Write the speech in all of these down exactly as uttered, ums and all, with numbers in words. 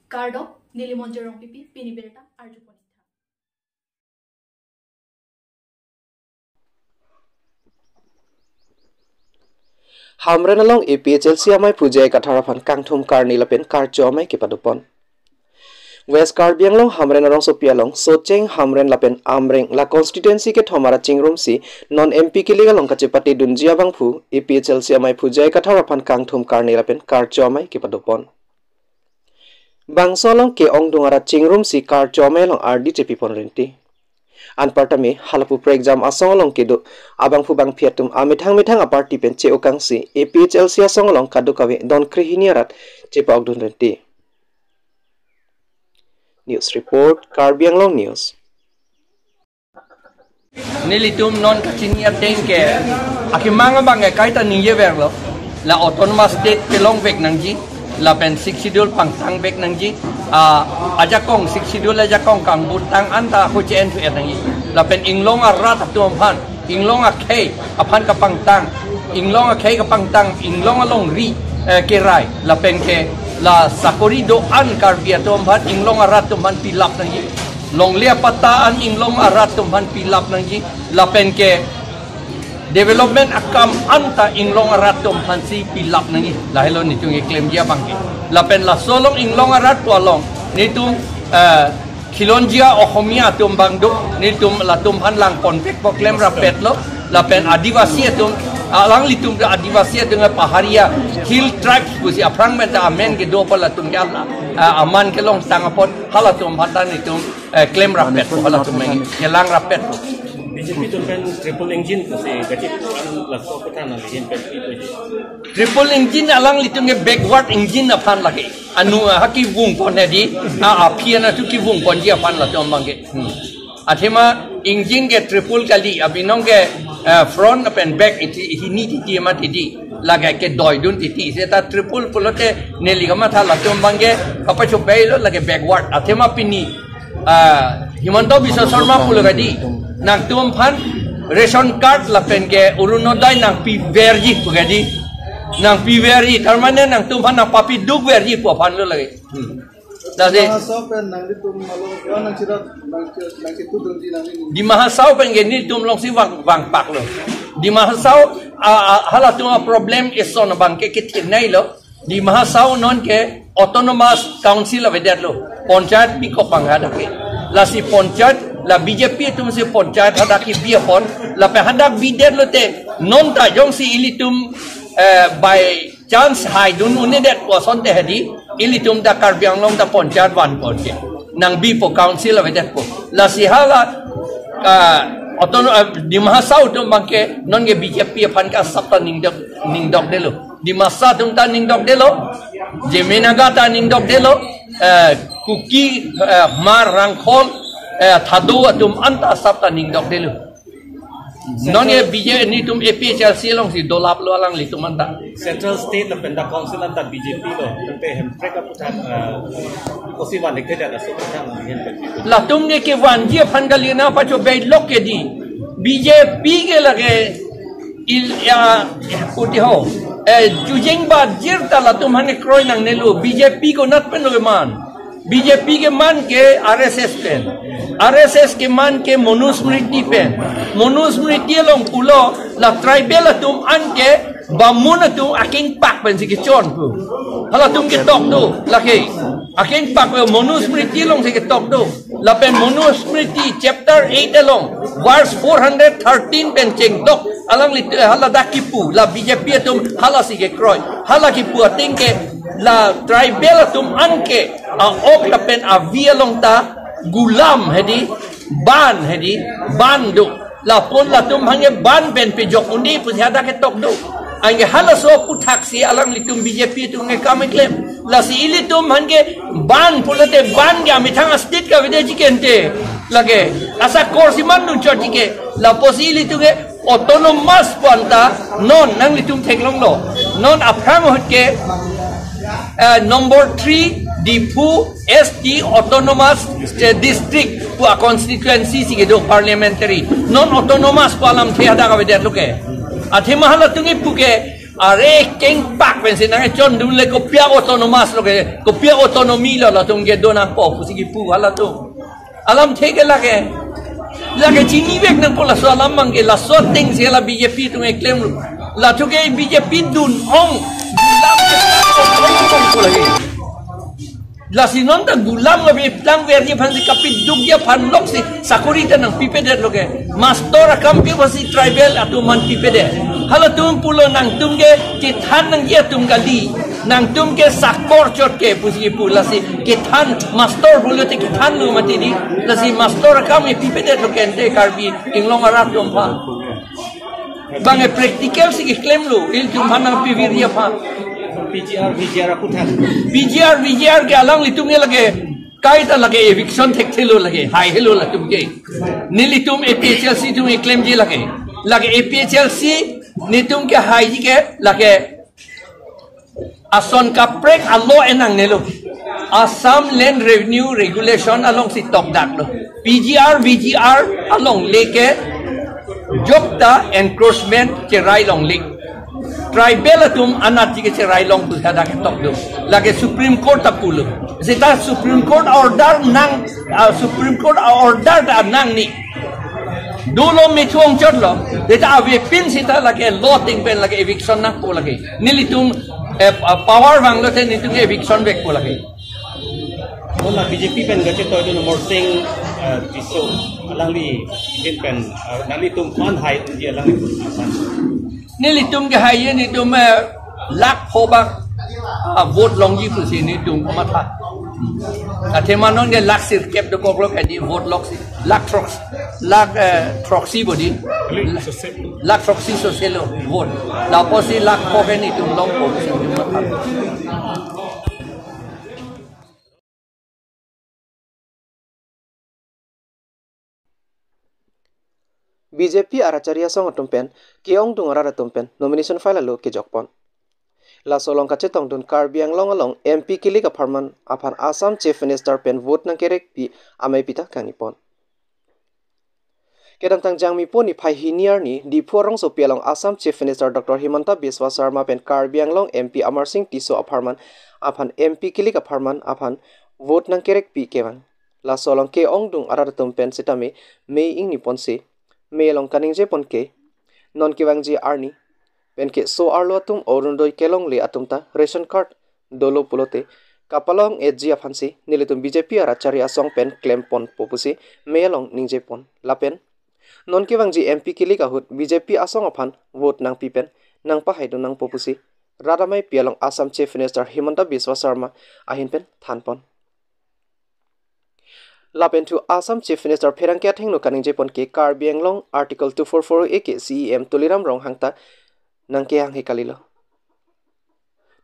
Kardom, neli Monjir Rongpipi, pini birta arjupon. Hamren along A P H L C amaiphu J I Kathar aphan kangthum karni lapen karcho amei kepadopon. West Karbi Anglong Hamren arongsopi along Socheng, Hamren lapen Amreng la constituency kethom arat chingrumsi non M P kilik along kachepatedunji abangphu A P H L C amaiphu J I Kathar aphan kangthum karni lapen karcho amei kepadopon. Bangso along ke-ongdung arat chingrumsi karcho amei along ardi chepipon rinti. Anparta me halapu prekjam asong along kedo abangphu bangphi atum amethang methang aparty pen che-okangsi A P H L C asong along kadokave don krehini arat chepa-okdun rinti. News report, Karbi Anglong News. Nelitum non kachini ateng ke akemang abang ke kaita ningjeverlo. La autonomous state kelongvek nangji, lapen Sixth Schedule pangtangvek nangji. Ah, ajakong Sixth Schedule ajakong kangbutang anta ako che-en thu-et nangji. Lapen inglong arat atum aphan, inglong akhei aphan kapangtang, inglong akhei kapangtang, inglong alongri, eh, kerai, lapen ke la sakori do-an Karbi atum aphan, inglong arat atum aphan pilap nangji. Longle apatta an inglong arat atum aphan pilap nangji, lapen ke development akam anta inglong arat atum aphansi pilap nangji. Lahelo netum keklemji abang ke. Lapen laso along inglong arat pu along netum, eh, khilonjia Ohomia atum abang do, netum latum aphan langponvekpo, klemrappetlo. Lapen Adivasi atum, alanglitum Adivasi atum, Paharia Hill Tribes pusi aphrang pen ta amen kedo apot latum ke ala, eh, aman kelongtang apot halatum aphan ta netum, eh, klemrappetpo, halatum nangji kelangrappetpo. B J P atum pen triple engine pusi kachip an laso kothan nanghin pen pi puji. Triple engine alanglitum ke backward engine aphan lake. Anu, ah, ha kevungpon hedi, ah, aphi anatthu kevungponji aphan latum abang ke. Hmm. Athema engine ke triple kali, abinong ke, eh, front lapen back iti, hini titi amat titi, lake kedoidun titi, seta triple pulote neli kamatha latum abang ke kapachobei lo, lake backward. Athema pini, ah, Himanta Biswa Sarma pulo kadi, nangtum aphan ration card lapen ke Orunodoi nangpiverji pu kadi, nangpiverji, tar mane nangtum aphan nangpapidukverji pu aphan lo lake. Hmm. Tadi Dima Hasao pen nanglitum malo, ya, nangchirat, nangchi-, nangchitudunji nangli. Dima Hasao pen ke netum alongsi vang, vangpaklo. Dima Hasao, a, a, halatum aproblem ison abang ke kethenei lo. Dima Hasao non ke autonomous council avedetlo. Panchayat bikok abang hadak ke. Lasi panchayat, la B J P atumsi panchayat hadak kebi apot, lapen hadak bidetlote, non ta jongsi ilitum, eh, by chance haidun un-edet pu asonte hedi, ilitum ta Karbi Anglong ta panchayat vanpon ke. Nangbipo, council avedetpo. Lasi hala, ah, autono-, ah, Dima Hasao atum abang ke non ke B J P aphan ke asap ta ningdok, ningdokdetlo. Dimasa atum ta ningdokdetlo. Zeme Naga ta ningdokdetlo. Eh, Kuki, eh, Hmar, Rangkhol, eh, Thado atum anta asap ta ningdokdetlo. Non ke B J P netum A P H L C alongsi dolaplo alanglitum anta. Central state lapen dak council anta B J P lo. Tangte Hemprek aputhak, eh, kosi van dikhe dak aso aputhak nanghin pen pi puji. Latum ke kevanji aphan kali, nangpachobei lok ke di. B J P ke lake il ya puti ho. Eh, chujeng bajir ta latum aphan kroi nangnelo. B J P konat pen lo keman. B J P keman ke R S S pen. R S S keman ke Manusmriti pen. Manusmriti along pulo la tribal atum an ke Bamun atum akengpak pensi kechon pu. Halatum ketok do, lake. Akengpak pen Manusmriti alongsi ketok do. Lapen Manusmriti chapter eight along, verse four hundred thirteen pen chengdok. Alangli, eh, haladak kipu, la B J P atum halasi kekroi. Hala kipu ateng ke, la tribal atum an ke, a-ok lapen avi along ta, gulam hedi, ban hedi, ban do. Lapen latum aphan ke ban pen pejok un-e pusi hadak ketok do. Anke halaso aputhak si alanglitum B J P atum ke kam keklem. Lasi ilitum aphan ke ban pulote ban ke amethang a-state kavedetji ke ente. Lake asa korsi mandun chotji ke. Lapusi ilitum ke autonomous pu anta non nanglitum theklonglo. Non aphrang ahut ke, eh, number three, Diphu S T Autonomous District pu a-constituency si kedo parliamentary. Non autonomous pu alamthe hadak avedetlo ke. Athema halatum kipu ke Are kengpak pensi nangchondun le kopi a-autonomous lo ke, kopi a-autonomy lo latum kedo nangpo pusi kipu halatum. Alamthe ke lake. Lake chinivek nangpo laso alam abang ke, laso atengsi la B J P atum keklem lo. Latum ke B J P dun ong. Dun lam ke ong ong ong ko lake. Lasi non ta gulam abang tangverji aphansi kapidukji aphan loksi sakori ta nangpipedet lo ke. Master akam ke basi tribal atum aphan pipedet. Halatum pulo nangtum ke kethan nangji atum kali. Nangtum ke sakor chot ke pusi pu lasi kethan master pulote kethan lo mati di. Lasi master akam ke pipedet lo ke ante Karbi Anglong arat atum aphan. Bang e practical si keklem lo, ilitum aphan nangpivirji aphan. P G R, V G R aphuthak. P G R, V G R ke alanglitum ke lake, kaita lake eviction thekthelo lake, haihelo latum ke. Nelitum A P H L C atum keklemji lake. Lake A P H L C, netum kehaiji ke, lake ason kaprek a-law enangnelo. Assam Land Revenue Regulation alongsi tokdaklo. P G R, V G R alongle ke jokta encroachment cherai longle. Tribal atum anatji ke cherai long pu thadak ketok do. Lake Supreme Court ta pulo. Seta Supreme Court order nang, ah, Supreme Court order ta nangji. Dolo mithuang chotlo. Seta avepin seta lake law ateng pen lake eviction nangpo lake. Nelitum, eh, power vanglote netum eviction vekpo lake. Bola B J P pen kachetoi dun Amarsing, eh, Tisso, alangli jen pen, eh, nanglitum aphan hai unji alanglitum aphan. Nelitum kehaiji netum, eh, lakh pho bak, ah, vote longji pusi netum kamatha. Athema non ke lakh sirkep dokoklo kadi vote loksi. Lakh throksi, lakh, eh, throksi bodi. Lakh throksi soselo vote. Lapusi lakh pho ke netum longpo pusi netum kamatha. B J P arat achari asong atum pen, ke-ongdung arat atum pen nomination file alo kejokpon. Laso along kachetongdun Karbi Anglong along M P kilik apharman aphan Assam Chief Minister pen vote nangkerekpi amei pita kangnipon. Kedamtang Jangmi po niphai hini arni Diphu arongsopi along Assam Chief Minister Doctor Himanta Biswa Sarma pen Karbi Anglong M P Amarsing Tisso apharman aphan M P kilik apharman aphan vote nangkerekpi kevang. Laso along ke-ongdung arat atum pen sitame mei ingniponsi, mei along kaningjepon ke, non kevangji arni pen ke so-arlo atum Orunodoi kelongle atum ta ration card dolo pulote kapalong etji aphansi nelitum B J P arat achari asong pen klemponpo pusi mei along ningjepon. Lapen non kevangji M P kilik ahut B J P asong aphan vote nangpi pen nangpahaidun nangpo pusi rat ameipi along Assam Chief Minister Himanta Biswa Sarma ahin pen thanpon. Lapen thu Assam Chief Minister pherangke athengno kaningjepon ke Karbi Anglong Article two four four A ke C E M Tuliram Ronghang ta nangkehanghe kalilo.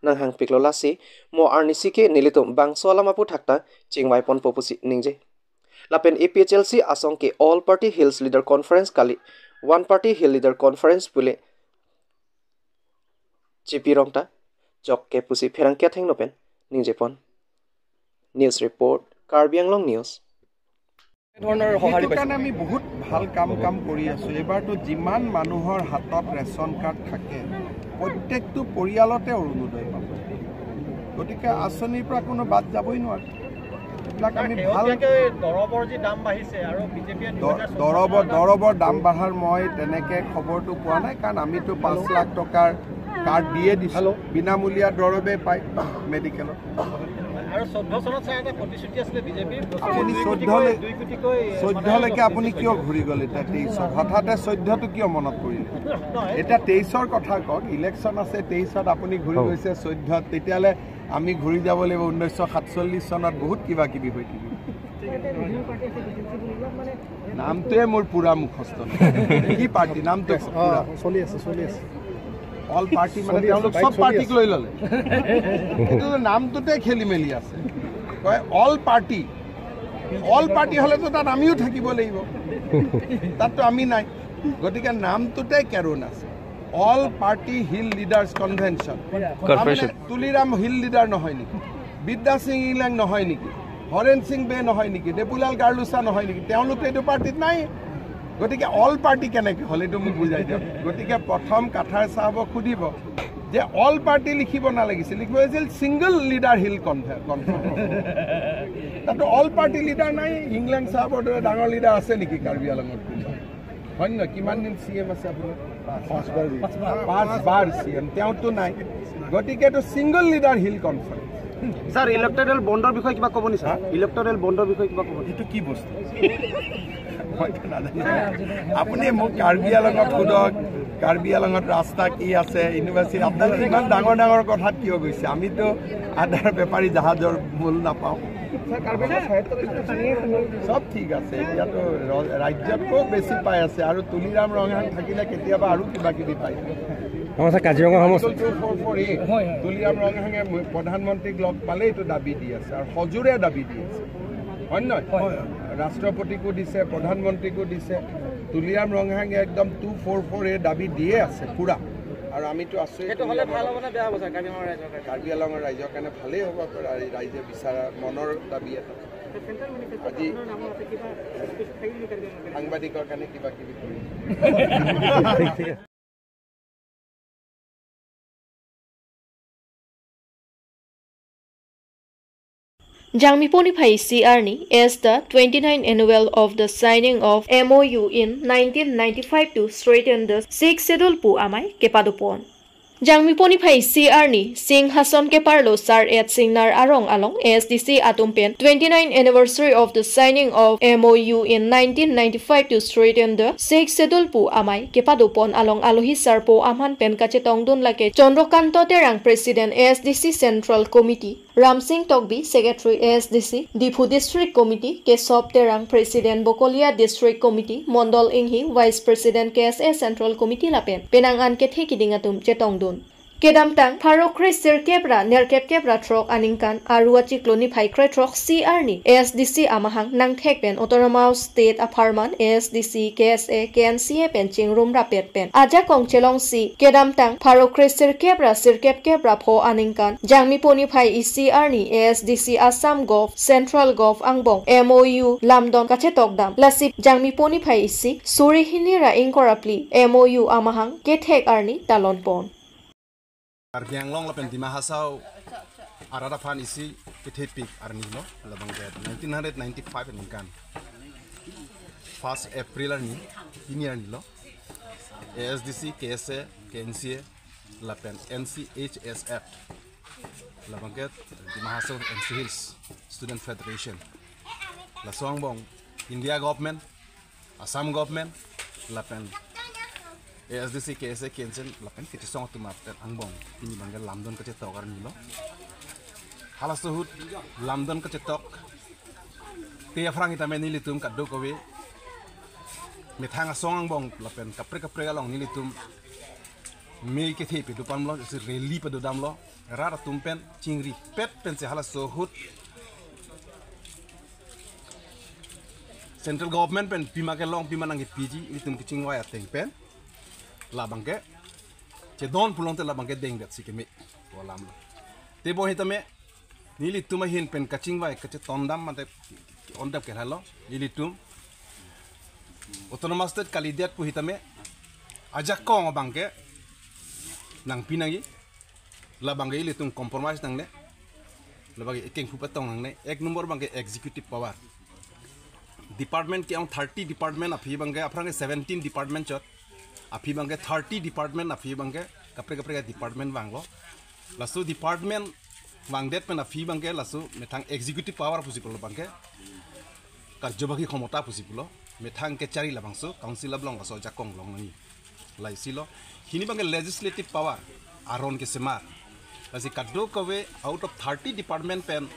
Nanghangpiklo lasi mo arnisi ke nelitum bangso alam aphuthak ta chingvaiponpo pusi ningje. Lapen A P H L C asong ke All Party Hills Leader Conference kali, One Party Hill Leader Conference pule chipirong ta jokke pusi pherangke athengno pen ningjepon. News report, Karbi Anglong News. ধৰণৰ সঁহাৰি সেইটো পাইছে? কাৰণে আমি বহুত ভাল কাম কাম কৰি আছো। এইবাৰতো যিমান মানুহৰ হাতত ৰেচন কাৰ্ড থাকে, প্ৰত্যেকটো পৰিয়ালতে অৰুণোদয় পাব। গতিকে আঁচনিৰ পৰা কোনো বাদ যাবই নোৱাৰে। এইবিলাক আমি ভাল শেহতীয়াকৈ দৰৱৰ যি দাম বাঢ়িছে আৰু বিজেপিয়ে দ- দুহেজাৰ চৌব্বিছ দৰৱৰ চনত দৰৱৰ দাম বাঢ়াৰ মই তেনেকে খবৰটো পোৱা নাই, কাৰণ আমিতো পাঁচ লাখ টকাৰ কাৰ্ড দিয়ে দিছো। হেল্ল'। বিনামূলীয়া দৰৱে পায় মেডিকেলত। আৰু চৈধ্য চনত ছাৰ এটা প্ৰতিশ্ৰুতি আছিলে বিজেপিৰ, আপুনি দুই কোটিকৈ, চৈধ্যলৈ- দুই কোটিকৈ চৈধ্যলৈকে মানে আপুনি কিয় ঘূৰি গ'ল এতিয়া তেইছত? হঠাতে চৈধ্যটো কিয় মনত পৰিলে? নহয়। এতিয়া তেইছৰ কথা কওক, ইলেকশ্যন আছে তেইছত, আপুনি ঘূৰি হ'ব। গৈছে চৈধ্যত, তেতিয়াহ'লে আমি ঘূৰি যাব লাগিব ঊনৈছশ সাতচল্লিছ চনত, বহুত কিবা কিবি হৈ থাকিব। নামটোৱে মোৰ পুৰা মুখস্থ নাই। কি পাৰ্টি? নামটো কওক, পুৰা। অ, চলি আছে, চলি আছে। অল পাৰ্টি মানে চলি আছে, তেওঁলোক বাইক চব চলি পাৰ্টিক আছে। লৈ ল'লে। এইটো নামটোতে খেলি মেলি আছে। কয় অল পাৰ্টি। অল পাৰ্টি হ'লেতো তাত আমিও থাকিব লাগিব। তাততো আমি নাই। গতিকে নামটোতে কেৰোণ আছে। All party hill leaders convention. Convention. তাৰমানে তুলিৰাম হিল লিডাৰ নহয় নেকি? বিদ্যা সিং ইংলেং নহয় নেকি? হৰেণ সিং বে নহয় নেকি? দেবুলাল গাৰ্লুচা নহয় নেকি? তেওঁলোকতো এইটো পাৰ্টিত নাই। গতিকে অল পাৰ্টি কেনেকে হ'ল, এইটো মোক বুজাই দিয়ক। গতিকে প্ৰথম কাথাৰ চাহাবক সুধিব, যে অল পাৰ্টি লিখিব নালাগিছিল, লিখিব লাগিছিল ছিংগল লিডাৰ হিল কনফাৰেন্স। তাতো অল পাৰ্টি লিডাৰ নাই। ইংলেণ্ড চাহাবৰ দৰে ডাঙৰ লিডাৰ আছে নেকি কাৰ্বি আংলঙত? হয় নহয়? কিমান দিন চি এম আছে আপোনাৰ? পাঁচবাৰ। পাঁচবাৰ চি এম, তেওঁতো নাই। গতিকে এইটো single leader hill conference. Sir, electoral বণ্ডৰ বিষয়ে কিবা ক'ব নেকি ছাৰ? হা? ইলেক্টৰেল বণ্ডৰ বিষয়ে কিবা ক'ব নেকি? এইটো কি বস্তু? মই নাজানো। আপুনি মোক কাৰ্বি আংলঙত সোধক, কাৰ্বি আংলঙত ৰাস্তা কি আছে, ইউনিভাৰ্চিটি, আপোনালোকে ইমান ডাঙৰ ডাঙৰ কথাত কিয় গৈছে? আমিতো আদাৰ বেপাৰী জাহাজৰ মূল নাপাওঁ। ছাৰ, কাৰ্বি আংলঙত স্বায়ত্তশাসিত স্থানীয় সংগঠন চব ঠিক আছে, এতিয়াতো ৰ-, ৰাজ্যতকৈ বেছি পাই আছে। আৰু তুলিৰাম ৰংহাং থাকিলে কেতিয়াবা আৰু কিবা কিবি পায়। আমাৰ ছাৰ, কাজিৰঙা সমষ্টি আৰ্টিকল টু ফ'ৰ ফ'ৰ এ, হয়, হয়। তুলিৰাম ৰংহাঙে ম-, প্ৰধানমন্ত্ৰীক লগ পালে এইটো দাবী দি আছে আৰু সজোৰে দাবী দি আছে, হয় নে নহয়? হয়, হয়। ৰাষ্ট্ৰপতিকো দিছে, প্ৰধানমন্ত্ৰীকো দিছে। তুলিৰাম ৰংহাঙে একদম টু ফ'ৰ ফ'ৰ এ দাবী দিয়ে আছে পুৰা। আৰু আমিতো আছো সেইটো হ'লে ভাল হ'ব নে বেয়া হ'ব ছাৰ কাৰ্বি আংলঙৰ ৰাইজৰ কাৰণে? কাৰ্বি আংলঙৰ ৰাইজৰ কাৰণে ভালেই হ'ব, ৰাই-, ৰাইজে বিচৰা মনৰ দাবী এটা। চেণ্ট্ৰেল মেনিফেষ্টোত আজি আপোনাৰ নামো আছে, কিবা স্পেচিফিক থাকিব নেকি কাৰ্বি আংলঙৰ কাৰণে? সাংবাদিকৰ কাৰণে কিবা কিবি কৰিম। Jangmipo niphai isi arni as the twenty-nine annual of the signing of M O U in nineteen ninety-five to strengthen the Sixth Schedule pu amei kepadopon. Jangmipo niphai isi arni Singhason keparlo Sar Et Singnar arong along A S D C atum pen twenty-nine anniversary of the signing of M O U in nineteen ninety-five to strengthen the Sixth Schedule pu amei kepadopon along alohi sarpo aman pen kachetongdun lake Chandrakanta Terang, President A S D C Central Committee, Ramsing Tokbi, Secretary A S D C, Diphu District Committee, Kesop Terang, President Bokolia District Committee, Mondol Inghi, Vice President K S A Central Committee lapen penang an kethe kiding atum chetongdun. Kedamtang pharo kre sirkep ra nerkep kep ra throk aningkan Aru achiklo niphai kre throk isi arni A S D C amahang nangthek pen Autonomous State apharman A S D C, K S A, K N C A pen chingrum rapet pen ajakong chelongsi kedamtang pharo kre sirkep ra sirkep kep ra pho aningkan Jangmipo niphai isi arni A S D C Assam Gov, Central Gov angbong M O U lamdon kachetok dam. Lasi Jangmipo niphai isi suri hini ra ingkoi ra phli M O U amahang kethek arni talon pon. Karbi Anglong lapen Dima Hasao arat aphan isi kethepik arni lo, labang ke nineteen ninety-five aningkan first April arni, hini arni lo, A S D C, K S A, K N C A lapen N C H S F, labang ke Dima Hasao N C Hills Student Federation, laso angbong India government, Assam government lapen A S D C, K S A, K N C A lapen kachisong atum apten angbong pini abangke lamdon kachetok arni lo. Halaso ahut lamdon kachetok te aphrang sitame nelitum kadokave methang asong angbong lapen kaprek kaprek along nelitum mei kethe pedopon lo, isi rally pedodam lo, rat atum pen chingripet pensi halaso ahut Central Government pen pima kelong, pima nangkepiji, ilitum kachingvai ateng pen labang ke chedon pulote labang ke dengdet si keme pu alam lo. Tebon sitame nelitum ahin pen kachingvai kachetongdam mate ondam ke lalo, nelitum Autonomous State kalidet pu sitame ajakong abang ke nangpi nangji. Labang ke ilitum compromise nangne. Labang ke ekeng phu patong nangne. Ek number abang ke executive power. Department ke-ong thirty department, aphi abang ke aphrang ke seventeen department chot. Aphi abang ke thirty department, aphi abang ke kaprek kaprek department vanglo. Laso department vangdet pen aphi abang ke laso methang executive power pusi pulo abang ke karjobaki khomota pusi pulo, methang kechari labangso council ablong laso ajakong long nangji. Laisi lo, hini abang ke legislative power aron kesemar. Lasi kadokave out of thirty department pen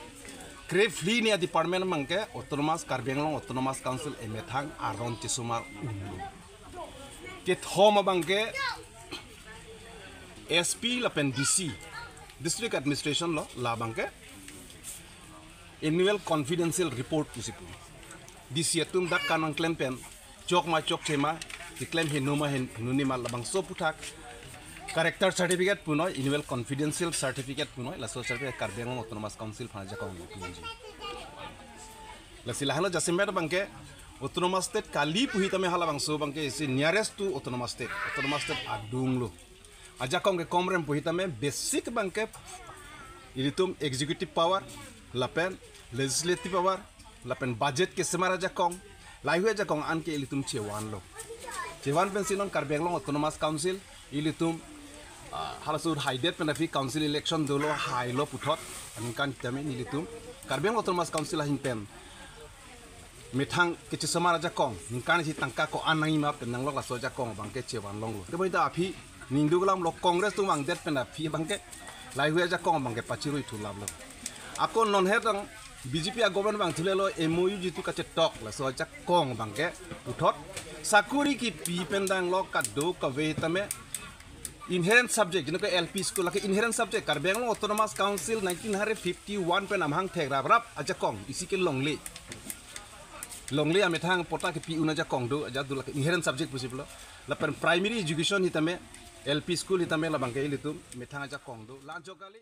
kre phli ni a-department abang ke Autonomous, Karbi Anglong Autonomous Council emethang aron chesomar. Kethom abang ke S P lapen D C, District Administration lo, labang ke annual confidential report pusi pu. D C atum dak kanang klem pen chok ma chokche ma, keklem heno ma hen-, henoni ma, labangso aputhak character certificate punoi, annual confidential certificate punoi, laso certificate Karbi Anglong Autonomous Council aphan ajakong lo pinji. Lasi lahelo jasemet abang ke Autonomous State kali pu sitame halabangso abang ke isi nearest to Autonomous State, Autonomous State adung lo. Ajakong ke komrem pu hitame basic abangke ilitum executive power, lapen legislative power, lapen budget kesemar ajakong, laheihui ajakong anke ilitum chevanlo. Chevan pensi non Karbi Anglong Autonomous Council ilitum, ah, halaso haidet pen aphi council election dolo, hailo puthot, aningkan tame nelitum Karbi Anglong Autonomous Council ahin pen methang kechesemar ajakong, ningkan isi tangka ko-an nangji ma pen nanglok laso ajakong abangke chevan longlo. Tebonta aphi ningduk lamlo, Congress atum vangdet pen aphi abangke laheihui ajakong abangke pachirui thu laplo. Ako non hetang B J P a-government vangthu lelo, M O U jitu kachetok, laso ajakong abangke puthot sakuri kipi pen danglo kadokave tame inherent subject, jeno ke L P school lake inherent subject, Karbi Anglong Autonomous Council nineteen fifty-one pen amahang thekrap rap ajakong isi ke longle. Longle amethang patta kepi un ajakong do, ajat do lake inherent subject pusi pulo. Lapen primary education hitame, L P school hitame labangke ilitum methang ajakong do. Lanchok kali.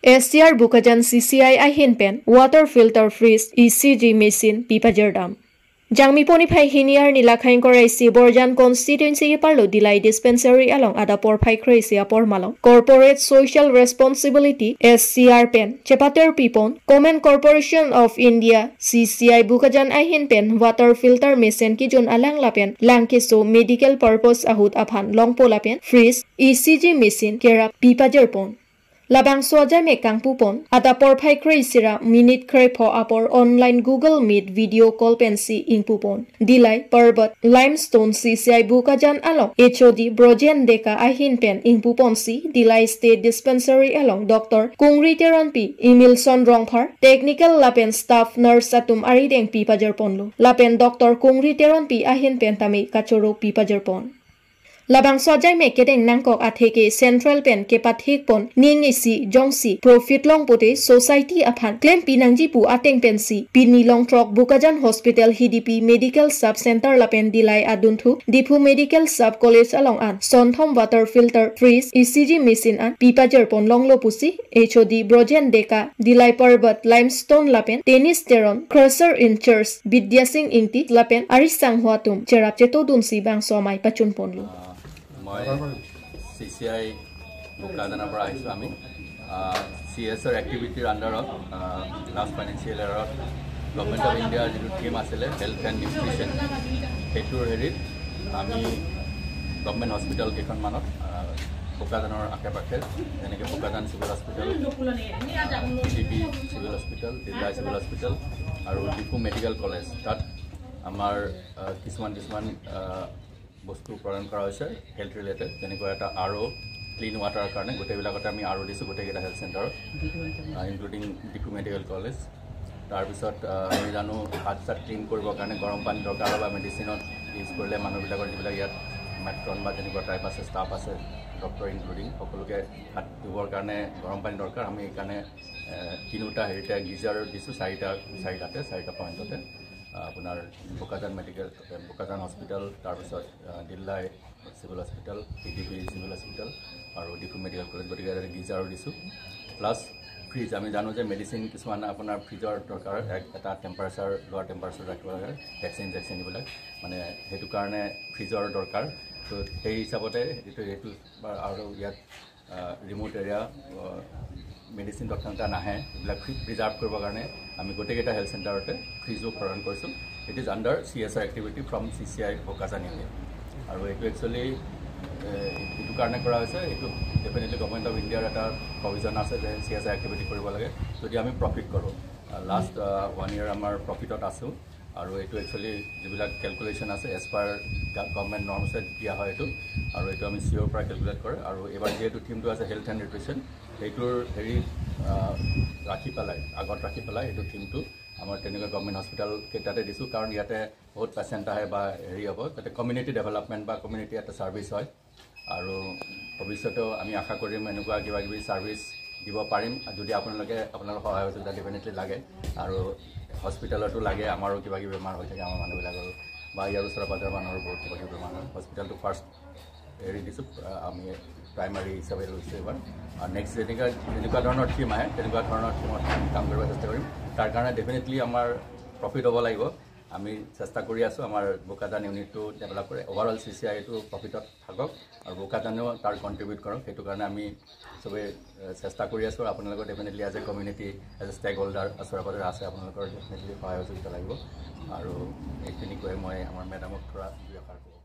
S C R Bokajan C C I ahin pen water filter, fridge, E C G machine pipajirdam. Jangmi poni phai hini arni lakhai ingkoi ra isi Borjan constituency keparlo Dillai dispensary along adap porphai kre-isi apor malom Corporate Social Responsibility, S C R pen chepater pipon Common Corporation of India, C C I Bokajan ahin pen water filter machine kejun alang lapen lang keso medical purpose ahut aphan longpo lapen fridge, E C G machine kerap pipajirpon. Labangso ajaimek kangpupon, adap porphai kre-isi ra minute krepho apor online Google Meet video call pensi ingpupon. Dillai Parbat Limestone C C I Bokajan along H O D Brojen Deka ahin pen ingpuponsi Dillai State Dispensary along Doctor Kungri Teronpi, Emilson Rongphar, technical lapen staff nurse atum arideng pipajirponlo. Lapen Doctor Kungri Teronpi ahin pen tame kachoro pipajirpon. Labangso ajaimek kedeng nangkok atheke central pen kepathikpon ning isi jongsi profit long pute society aphan klempi nangji pu ateng pensi pini longthrok Bokajan Hospital, Hidipi Medical Sub Center lapen Dillai adunthu Diphu Medical Sub College along an sonthom water filter, fridge, E C G machine an pipajirpon longlo pusi H O D Brojen Deka, Dillai Parbat Limestone lapen Tennis Teron, Crusher in Charge Bidya Singh Ingti lapen arisangho atum cherap chetodunsi bangso amei pachunponlo. আহ, মই চি C I বোকাজানৰ পৰা আহিছোঁ। আমি চি এছ অৰ এক্টিভিটিৰ আণ্ডাৰত last financial ইয়াৰত government of ইণ্ডিয়াৰ যিটো থিম আছিলে হেল্থ এণ্ড নিউট্ৰিশ্যন, সেইটোৰ হেৰিত আমি গভৰ্ণমেণ্ট হস্পিটেল কেইখনমানত, আহ, বোকাজানৰ আশে পাশে, যেনেকৈ Bokajan civil hospital, D D P civil hospital, দিল্লাই চিভিল হস্পিটেল আৰু ডিফু মেডিকেল কলেজ, তাত আমাৰ, আহ, কিছুমান কিছুমান, আহ, বস্তু প্ৰদান কৰা হৈছে হেল্থ ৰিলেটেড, যেনেকৈ এটা আৰ অ', ক্লিন ৱাটাৰৰ কাৰণে গোটেইবিলাকতে আমি আৰ অ' দিছোঁ গোটেইকেইটা হেল্থ চেণ্টাৰত, ইনক্লুডিং ডিফু মেডিকেল কলেজ। তাৰপিছত, আহ, আমি জানো হাত চাত ক্লিন কৰিবৰ কাৰণে গৰম পানী দৰকাৰ হয় বা মেডিচিনত ইউজ কৰিলে মানুহবিলাকৰ যিবিলাক ইয়াত মেট্ৰন বা তেনেকুৱা টাইপ আছে, ষ্টাফ আছে, ডক্টৰ ইনক্লুডিং, সকলোকে হাত ধুবৰ কাৰণে গৰম পানী দৰকাৰ। আমি সেইকাৰণে, আহ, তিনিওটা হেৰিতে গিজাৰ দিছোঁ, চাৰিটা, চাৰিটাতে, চাৰিটা পইণ্টতে। আহ, আপোনাৰ বোকাজান মেডিকেল, বোকাজান হস্পিটেল, তাৰপিছত, আহ, দিল্লাই civil hospital, D D P civil hospital আৰু ডিফু মেডিকেল কলেজ, গতিকে ইয়াতে গিজাৰো দিছোঁ। প্লাছ ফ্ৰিজ, আমি জানো যে মেডিচিন কিছুমান আপোনাৰ ফ্ৰিজৰ দৰকাৰ, এক, এটা টেম্পাৰেচাৰ, লোৱাৰ টেম্পাৰেচাৰ ৰাখিব লাগে, ভেকচিন চেকচিন এইবিলাক, মানে সেইটো কাৰণে ফ্ৰিজৰ দৰকাৰ। তো সেই হিচাপতে এইটো, এইটো আৰু ইয়াত, আহ, ৰিমট এৰিয়া, আহ, মেডিচিন তৎক্ষণাতে নাহে, এইবিলাক ফ্ৰি-, প্ৰিজাৰ্ভ কৰিবৰ কাৰণে আমি গোটেইকেইটা হেল্থ চেণ্টাৰতে ফ্ৰিজো প্ৰদান কৰিছোঁ। It is under C S R activity from C C I Bokajan unit. আৰু এইটো একচুৱেলি, এ, এইটো কাৰণে কৰা হৈছে, এইটো ডেফিনেটলি গভৰ্ণমেণ্ট অফ ইণ্ডিয়াৰ এটা প্ৰভিজন আছে যে চি এছ আৰ এক্টিভিটি কৰিব লাগে যদি আমি প্ৰফিট কৰোঁ। লাষ্ট, আহ, ওৱান ইয়েৰ আমাৰ প্ৰফিটত আছোঁ। আৰু এইটো একচুৱেলি যিবিলাক কেলকুলেশ্যন আছে, এজ পাৰ গভৰ্ণমেণ্ট নৰ্মছে দিয়া হয় এইটো। আৰু এইটো আমি চি অ'ৰ পৰা কেলকুলেট কৰে। আৰু এইবাৰ যিহেতু থিমটো আছে হেল্থ এণ্ড নিউট্ৰিশ্যন, সেইটোৰ হেৰি, আহ, ৰাখি পেলাই, আগত ৰাখি পেলাই এইটো থিমটো আমাৰ তেনেকুৱা গভৰ্ণমেণ্ট হস্পিটেল কেইটাতে দিছোঁ, কাৰণ ইয়াতে বহুত পেচেণ্ট আহে বা হেৰি হ'ব, যাতে কমিউনিটি ডেভেলপমেণ্ট বা কমিউনিটি এটা ছাৰ্ভিচ হয়। আৰু ভৱিষ্যতেও আমি আশা কৰিম এনেকুৱা কিবা কিবি ছাৰ্ভিচ দিব পাৰিম। আৰু যদি আপোনালোকে, আপোনালোকৰ সহায় সহযোগিতা ডেফিনেটলি লাগে। আৰু হস্পিটেলতো লাগে, আমাৰো কিবা কিবি বেমাৰ হৈ থাকে আমাৰ মানুহবিলাকৰ, বা ইয়াৰ ওচৰে পাজৰে মানুহৰ বহুত কিবা কিবি বেমাৰ হয়। হস্পিটেলটো ফাৰ্ষ্ট এৰি দিছোঁ, আহ, আমি প্ৰাইমাৰী হিচাপে লৈছোঁ এইবাৰ। আৰু নেক্সট যেনেকুৱা, যেনেকুৱা ধৰণৰ থিম আহে, তেনেকুৱা ধৰণৰ থিমত আমি কাম কৰিব চেষ্টা কৰিম। তাৰ কাৰণে ডেফিনেটলি আমাৰ প্ৰফিট হ'ব লাগিব। আমি চেষ্টা কৰি আছোঁ আমাৰ বোকাজান ইউনিটটো ডেভেলপ কৰে, অভাৰঅল চি চি আইটো প্ৰফিটত থাকক আৰু বোকাজানেও তাৰ কণ্ট্ৰিবিউট কৰক। সেইটো কাৰণে আমি চবেই এ, চেষ্টা কৰি আছোঁ। আপোনালোকৰ definitely as a community, as a stakeholder, ওচৰে পাজৰে আছে, আপোনালোকৰ ডেফিনেটলি সহায় সহযোগিতা লাগিব। আৰু এইখিনি কৈ মই আমাৰ মেডামক থোৰা দুই এষাৰ কওঁ।